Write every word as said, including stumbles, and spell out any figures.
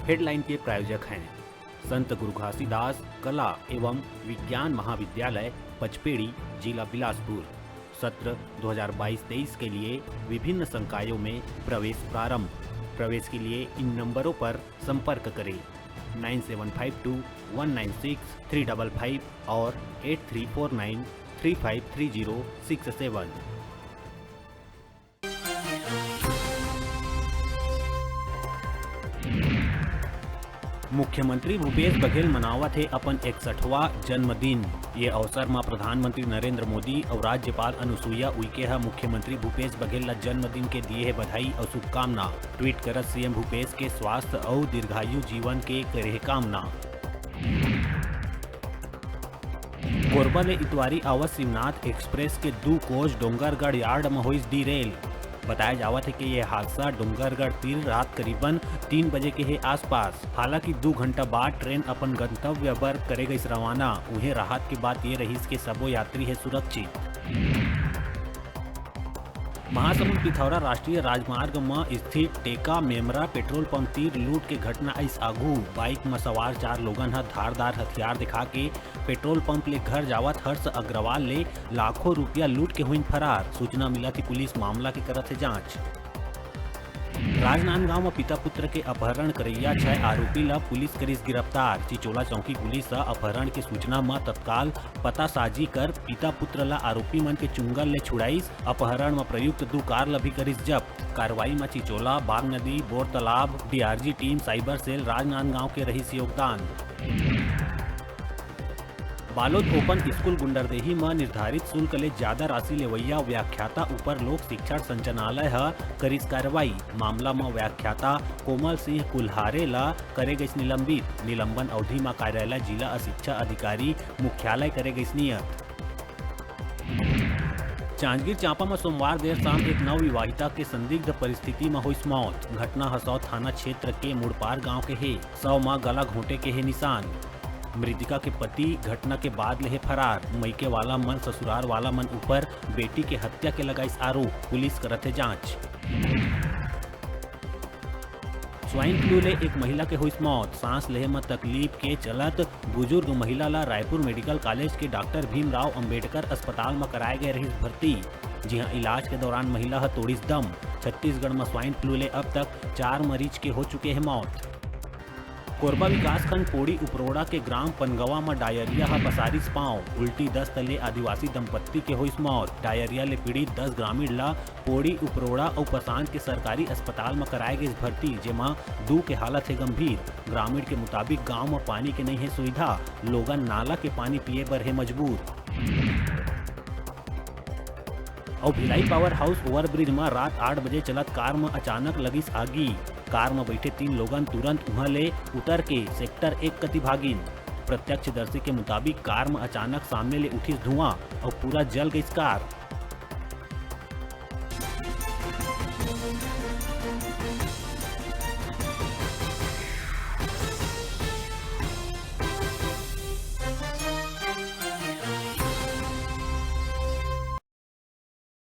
Headline के प्रायोजक हैं संत गुरु घासीदास कला एवं विज्ञान महाविद्यालय पचपेड़ी, जिला बिलासपुर। सत्र दो हज़ार बाईस तेईस के लिए विभिन्न संकायों में प्रवेश प्रारंभ। प्रवेश के लिए इन नंबरों पर संपर्क करें, nine seven five two one nine six three double five और eight three four nine three five three zero six seven. मुख्यमंत्री भूपेश बघेल मनावत हे अपन इकसठवां जन्मदिन। ये अवसर म प्रधानमंत्री नरेंद्र मोदी अउ राज्यपाल अनुसुईया उइके ह मुख्यमंत्री भूपेश बघेल ल जन्मदिन के दिए हे बधाई अउ शुभकामना। ट्वीट करत सीएम भूपेश के स्वास्थ्य अउ दीर्घायु जीवन के करे हे कामना। कोरबा ले इतवारी आवत शिवनाथ एक्सप्रेस के दू कोच डोंगरगढ़ यार्ड म होइस डीरेल। बताया जावत हे कि ये हादसा डोंगरगढ़ तीर रात करीबन तीन बजे के हे आसपास। हालांकि दू घंटा बाद ट्रेन अपन गंतव्य बर करे गइस रवाना। उहें, राहत के बात ये रहिस कि सबो यात्री हे सुरक्षित। महासमुंद पिथौरा राष्ट्रीय राजमार्ग म स्थित टेका मेमरा पेट्रोल पंप तीर लूट के घटना आइस आगू। बाइक म सवार चार लोगन ह धारदार हथियार दिखा के पेट्रोल पंप ले घर जावत हर्ष अग्रवाल ले लाखों रुपया लूट के होइन फरार। सूचना मिलत ही पुलिस मामला के करत हे जांच। राजनांदगांव म पिता पुत्र के अपहरण करइया छह आरोपी ल पुलिस करिस गिरफ्तार। चिचोला चौकी पुलिस ह अपहरण के सूचना म तत्काल पतासाजी कर पिता पुत्र ल आरोपी मन के चुंगल ले छुड़ाइस। अपहरण म प्रयुक्त दू कार ल भी करिस जब्त। कार्रवाई म Chichola, Bagnadi, Bortalab, DRG team, cyber cell, Rajnandgaon के रहिस योगदान। बालोद ओपन स्कूल गुंडरदेही म निर्धारित शुल्क ले ज्यादा राशि लेवइया व्याख्याता ऊपर लोक शिक्षण संचालनालय ह करिस कार्रवाई। मामला म व्याख्याता कोमल सिंह कुल्हारे ल करे गइस निलंबित। निलंबन अवधि म कार्यालय जिला शिक्षा अधिकारी मुख्यालय करे गइस नियत। जांजगीर चांपा म सोमवार देर शाम एक नवविवाहिता के संदिग्ध परिस्थिति म होइस मौत। घटना हसौद थाना क्षेत्र के मुड़पार गांव के हे। शव म गला घोंटे के हे निशान। मृतिका के पति घटना के बाद ले हे फरार। मइके वाला मन ससुरार वाला मन ऊपर बेटी के हत्या के लगाइस आरोप। पुलिस करत हे जांच। स्वाइन फ्लू ले एक महिला के होइस मौत। सांस लेहे म तकलीफ के चलत बुजुर्ग महिला ला रायपुर मेडिकल कॉलेज के डॉक्टर भीमराव अंबेडकर अस्पताल म कराए गए रहिस भर्ती। जिहां इलाज के दौरान महिला ह तोड़िस दम। छत्तीसगढ़ म स्वाइन फ्लू ले अब तक चार मरीज के हो चुके हे मौत। कोरबा विकासखंड पोड़ी उपरोड़ा के ग्राम पनगवा म डायरिया ह पसारिस पांव। उल्टी दस्त ले आदिवासी दंपत्ति के होइस मौत। डायरिया ले पीड़ित दस ग्रामीण ला पोड़ी उपरोड़ा अउ पसान के सरकारी अस्पताल म कराए गइस भर्ती, जेमा दू के हालत हे गंभीर। ग्रामीण के मुताबिक गांव म पानी के नइ हे सुविधा, लोगन नाला के पानी पिए बर हे मजबूर। अउ भिलाई पावर हाउस ओवरब्रिज म रात आठ बजे चलत कार म अचानक लगिस आगी। कार म बइठे तीन लोगन तुरंत उहां ले उतर के सेक्टर एक कति भागिन। प्रत्यक्षदर्शी के मुताबिक कार म अचानक सामने ले उठिस धुआं अउ पूरा जल गइस कार।